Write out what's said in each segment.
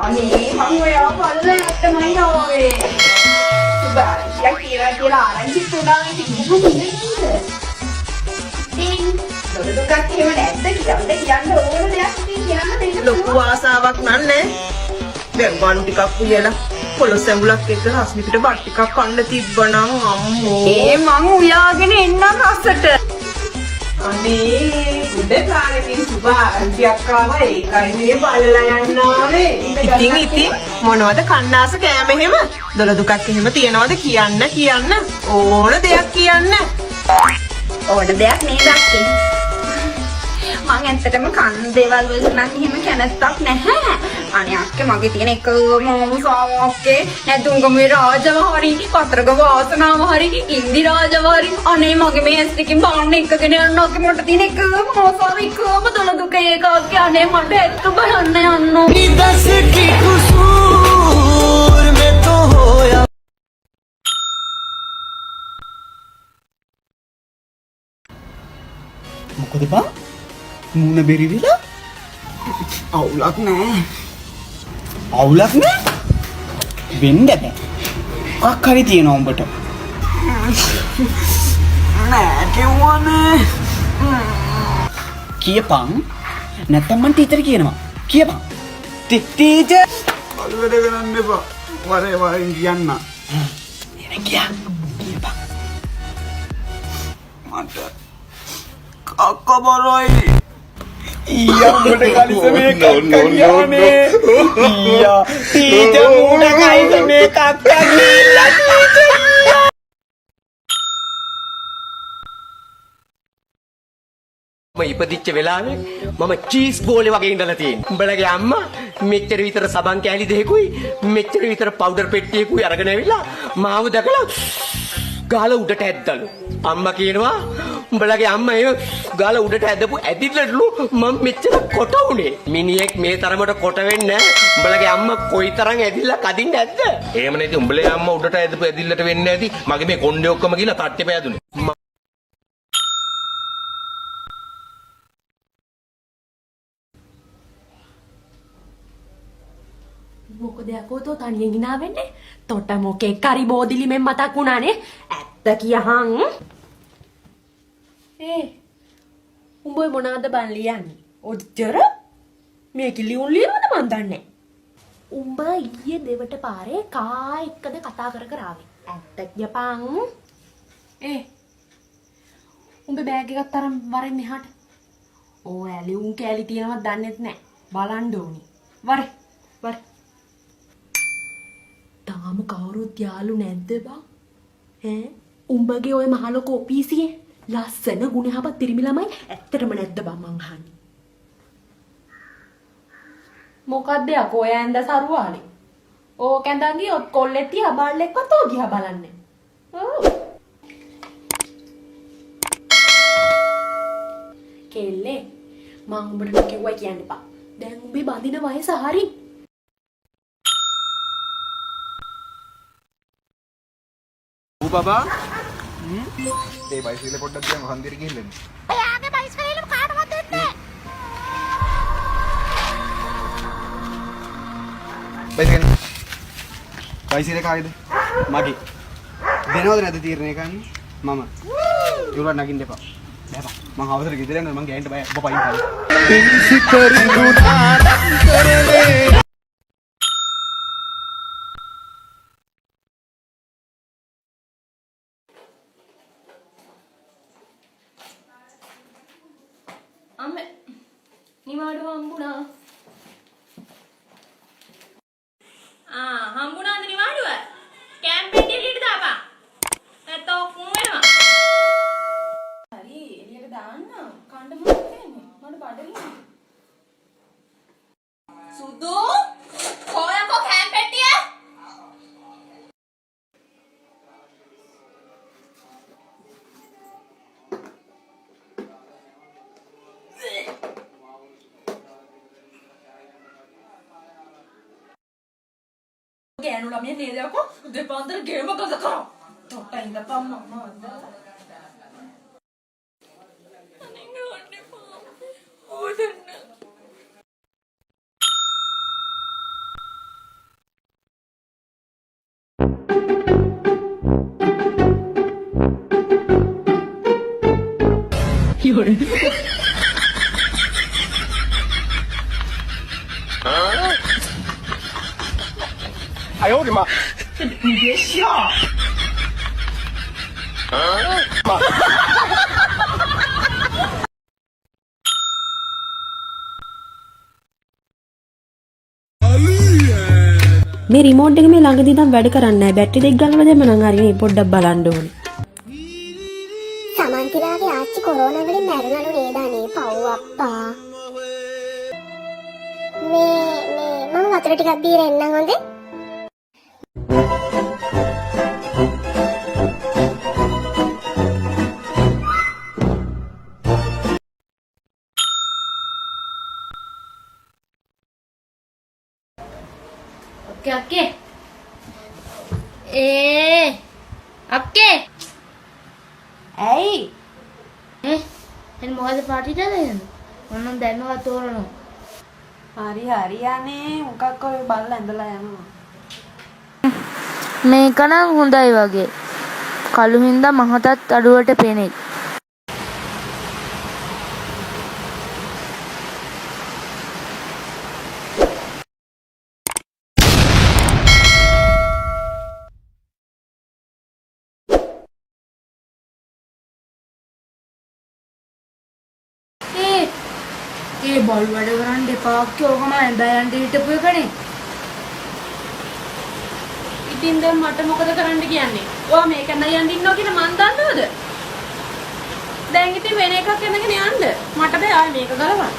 අනේ මං ඔයාව බලලා යන්නමයි ආවේ. සුභාරංචියක් තියනවා කියලා ආරංචිත් වුණා. ඉතින් කොහොමද නේද? ඉතින් දොළ දුකක් එහෙම නැද්ද කියන්න කියන්න ඕන දෙයක් ඉතින් කියන්න දෙන්න. ලොකු ආසාවක් නන්නේ. දැන් බන් ටිකක් උයලා පොළොස් ඇඹුලක් එක්ක රස්නි පිට බත් ටිකක් කන්න තිබ්බනම් අම්මෝ. ඒ මං උයාගෙන එන්නම් රසට. අනේ උඩ කාලේ සුභාරංචියක් ආවා, ඒකයි මේ බලලා යන්න ආවේ. ඉතින් ඉතින් මොනවද කන්න ආස කෑම එහෙම? දොළ දුකක් එහෙම තියනවද කියන්න කියන්න ඕන දෙයක් කියන්න. ඕන දෙයක් නේද අක්කේ? මං ඇත්තටම කන් දේවල් වලට නම් එහෙම කැමැත්තක් නැහැ. අනේ අක්කේ, මගේ තියෙන එකම ආසාව අක්කේ, නැතුංගමේ රාජව හරි, කතරගම වාසනාව හරි, ඉන්දි රාජව හරි, අනේ මගේ මේ ඇස් දෙකෙන් බලන්න එකගෙන යන්න අක්කේ. මට තියෙන එකම ආසාව, එකම දොළ දුක ඒක අක්කේ. අනේ මට එක්ක බලන්න යන්න. दस की कसूर में तो होया। මොකද බං මූණ බෙරි වෙලා? අවුලක් නෑ, අවුලක් නෑ, වෙන්න බෑ, මොකක් හරි තියෙනවා උඹට. නෑ කිව්වනේ, කියපන්, නැත්තම් මං ටීචර් කියනවා. කියපන් ටීචර්. බලු වැඩ කරන්න එපා. වරේ වරෙන් කියන්න. එන කියා කියපන්. මට කක්ක බරයි. ඊයා උඹට කලිසමේ කක්ක ගියානේ. ඊයා ටීචර් මූණ කලිසමේ කක්ක ගිහිල්ලා ටීචර්. මම ඉපදිච්ච වෙලාවේ මම චීස් බෝලේ වගේ ඉඳලා තියෙන්නේ. උඹලගේ අම්මා මෙච්චර විතර සබන් කෑලි දෙකකුයි මෙච්චර විතර පවුඩර් පෙට්ටියකුයි අරගෙන ඇවිල්ලා මාව දැකලා ගාලා උඩට ඇද්දලු. අම්මා කියනවා උඹලගේ අම්මා ඒ ගාලා උඩට ඇදපු ඇදිල්ලටලු මම මෙච්චර කොට වුණේ. මිනිහෙක් මේ තරමට කොට වෙන්නේ නැහැ. උඹලගේ අම්මා කොයිතරම් ඇදිල්ලක් අදින්න ඇද්ද? එහෙම නැති උඹලේ අම්මා උඩට ඇදපු ඇදිල්ලට වෙන්නේ නැති මගේ මේ කොණ්ඩේ ඔක්කොම ගිහලා තට්ටේ පෑදුනේ. මොකද යකෝ තෝ තනියෙන් hina වෙන්නේ? තොට මොකෙක් හරි බෝදිලි මෙන් මතක් වුණානේ. ඇත්ත කියහන්. ඒ උඹ ඔය මොනවාද බන් ලියන්නේ? ඔච්චර මේක ලියුම් ලියනවද මන් දන්නේ. උඹ ඊයේ දෙවට පාරේ කා එක්කද කතා කර කර ආවේ? ඇත්ත කියපන්. ඒ උඹ බෑග් එකක් තරම් වරෙන් මෙහාට. ඕ ලියුම් කෑලි තියෙනවද දන්නෙත් නෑ. බලන්න ඕනි. වරේ වරේ. තාම කවුරුත් යාළු නැද්ද බං? ඈ උඹගේ ඔය මහ ලොකු ඔපීසියේ ලස්සන ගුණහපත් පිරිමි ළමයි ඇත්තටම නැද්ද බං මං අහන්නේ? මොකද්ද යකෝ ඔය ඇඳ සරුවාලේ? ඕක ඇඳන් ගියොත් කොල්ලෙක් තියා බල්ලෙක්වත් ඕ දිහා බලන්නේ. ඔව්. කෙල්ලේ මං උඹට කිව්වයි කියන්න එපා. දැන් උඹේ බඳින වයස හරි. ඌ බබා ඒ බයිසිකලේ පොඩ්ඩක් තියන් හන්දියට ගිහින් එන්න. ඔයාගේ බයිසිකලේ කාටවත් දෙන්නේ නැහැ. බයිසිකල් බයිසිකලේ කාගේද? මගේ. දෙනවද නැද්ද තීරණය කරන්නේ මම. ඒගොල්ලෝ නගින්න එපා. බෑ බා, මං හවසට ගෙදර යනවා, මං ගෑනට බයයි. ඔබ පයින් පයින්. අම්මේ නිවාඩුව හම්බුණා. ආ හම්බුණාද නිවාඩුව? කැම්ප් එක එළියට දාපන්. නැත්තම් ඔක්කොම වෙනවා. හරි එළියට දාන්න. කණ්ඩ මොකද වෙන්නේ? මට බඩගිනි. සුදු කොයකෝ කැම්ප් පෙට්ටිය? ගෑනු ළමයා නේද යකෝ? දෙපාන්දර ගේම ගඳ කරා. තොට ඉඳපන් මම අද. අනේ ගන්න එපා. හොදන්න. මේ රිමෝට් එක මේ ළඟදී නම් වැඩ කරන්නේ නැහැ. බැටරි දෙක ගන්නව දැම්ම නම් හරිනේ පොඩ්ඩක් බලන්න ඕනේ. සමන්තිලාගේ ආච්චි කොරෝනා වලින් මැරුණලු නේද අනේ පව් අප්පා. මේ මේ මම වතුර ටිකක් බීලා එන්නම් හොඳේ. අක්කේ අක්කේ ඒ අක්කේ ඇයි ඈ එන් මොකද පාටි දාලා යන්නේ මම දැන්වත් තෝරනවා. හරි හරි අනේ මොකක් ඔය බල්ලා ඇඳලා යනවා. මේක නම් හොඳයි වගේ. කළු හින්දා මහතත් අඩුවට පෙනෙයි. ඒ ඒ බොල් වැඩ කරන්න එපා අක්කේ. ඕක මම ඇඳලා යන්න හිටපු එකනේ. ඉතින් දැන් මට මොකද කරන්න කියන්නේ? ඔයා මේක ඇඳලා යන්න ඉන්නවා කියලා මන් දන්නවද? දැන් ඉතින් වෙන එකක් ඇඳගෙන යන්න. මට බෑ ආයේ මේක ගලවන්න.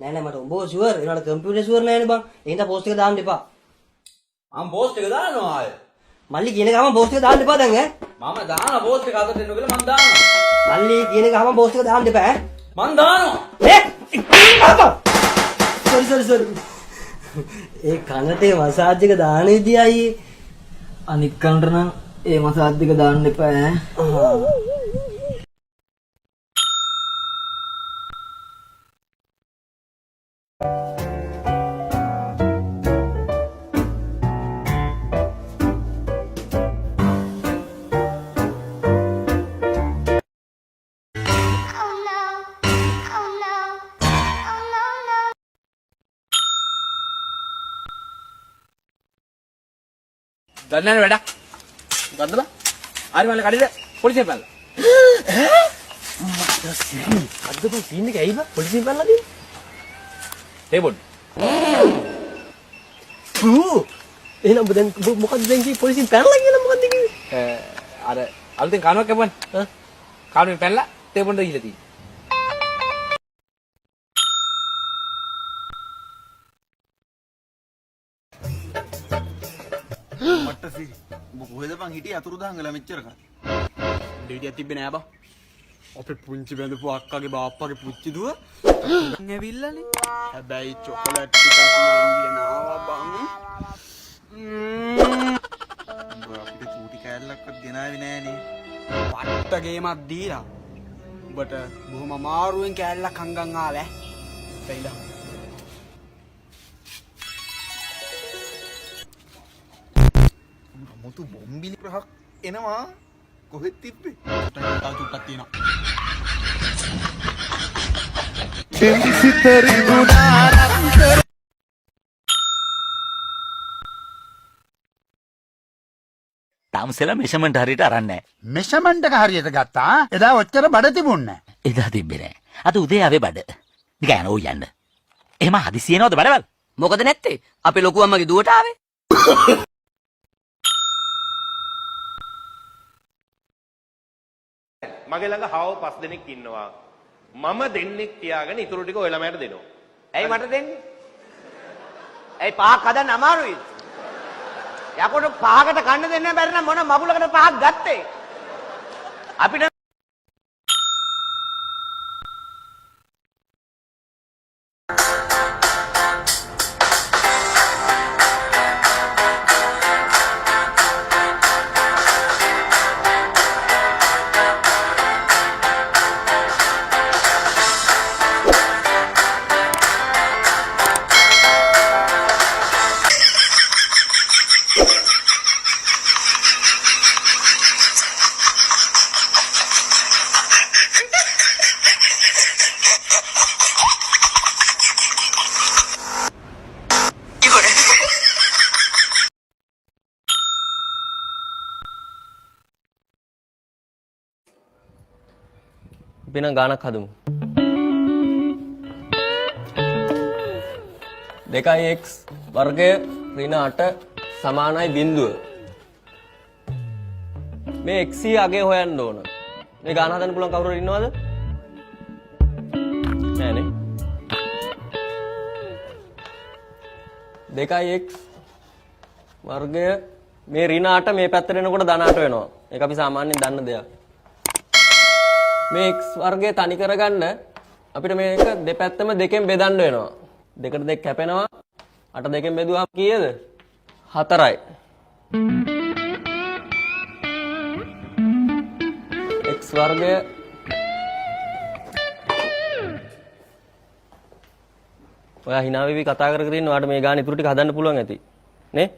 නෑ නෑ මට උඹව ෂුවර්. ඒ වුණාට කම්පියුටර් ෂුවර් නෑනේ බං. ඒ හින්දා පෝස්ට් එක දාන්න එපා. මම පෝස්ට් එක දානවා ආයේ. මල්ලි කියන ගමන් පෝස්ට් එක දාන්න එපා දැන් ඈ. මම දාන පෝස්ට් එක අතට එන්න කියලා මං දානවා. මල්ලි කියන ගමන් පෝස්ට් එක දාන්න එපා ඈ. මං දානවා. නේ සෝරි සෝරි සෝරි. ඒ කනට ඒ මසාජ් එක දාන විදිය අයියේ. අනික් කනට නම් ඒ මසාජ් එක දාන්න එපා ඈ. Oh no. Oh no. Oh no no. දන්නේ නැහැ වැඩක්. මොකද්ද බං? හරි මල්ල කඩේද පොලිසියෙන් පැනලා. ඈ මට සීන්. අද බං සීන් එක ඇයි බං පොලිසියෙන් පැනලා තියෙන්නේ? තේ බොන්න. ඌ එහෙනම් ඔබ දැන් මොකද්ද දැන් කිව්වේ පොලිසියෙන් පැනලා කියලා මොකද්ද කිව්වේ? අර අලුතෙන් කානුවක් කැපුවනේ. ඈ කානුවෙන් පැනලා තේ බොන්න ගිහලා තියෙන්නේ. මට්ට සිරි. උඹ කොහෙද බං හිටියේ අතුරුදහන් වෙලා මෙච්චර කල්? දෙවිදියක් තිබ්බේ නෑ බං. අපේ පුංචි බැඳපු අක්කගේ බාප්පගේ පුංචි දුව ඇවිල්ලානේ. හැබැයි චොකලට් ටිකක් මං ගෙනාවා බං. උඹ අපිට චූටි කෑල්ලක්වත් ගෙනාවේ නෑනේ. පට්ට ගේමක් දීලා උඹට බොහොම අමාරුවෙන් කෑල්ලක් හංගන් ආවා ඈ. දැන් මුතු බොම්බිලි රහක් එනවා කොහෙද තිබ්බේ? තව චුට්ටක් තියෙනවා. තාමසෙලා මෙෂර්මන්ට් හරියට අරන් නැහැ. මෙෂර්මන්ට් එක හරියට ගත්තා. එදා ඔච්චර බඩ තිබුණේ නැහැ. එදා තිබ්බේ නෑ. අද උදේ ආවේ බඩ. නිකන් යන ඕ යන්න. එහෙම හදිසියෙ නවද බඩවල්? මොකද නැත්තේ? අපේ ලොකු අම්මගේ දුවට ආවේ. මගේ ළඟ හාව පස් දෙනෙක් ඉන්නවා. මම දෙන්නෙක් තියාගෙන ඉතුරු ටික ඔය ළමයාට දෙනවා. ඇයි මට දෙන්නේ? ඇයි පහක් හදන්න අමාරුයි? යකොට පහකට කන්න දෙන්න බැරි නම් මොන මගුලකට පහක් ගත්තේ? අපිට අපි නම් ගානක් හදමු. 2x වර්ගය ඍණ 8 සමානයි බිංදුව. මේ x අගය හොයන්න ඕන. මේ ගාන හදන්න පුළුවන් කවුරු හරි ඉන්නවද? නෑනේ. 2x වර්ගය මේ ඍණ 8 මේ පැත්තට එනකොට ධන 8 වෙනවා. ඒක අපි සාමාන්‍යයෙන් දන්න දෙයක්. මේ x වර්ගය තනි කරගන්න අපිට මේක දෙපැත්තම දෙකෙන් බෙදන්න වෙනවා. දෙකට දෙක කැපෙනවා. 8 දෙකෙන් බෙදුවාම කීයද? 4යි. x වර්ගය ඔයා hina වෙවි කතා කර කර ඉන්න ඔයාට මේ ගාන ඉතුරු ටික හදන්න පුළුවන් ඇති. නේ?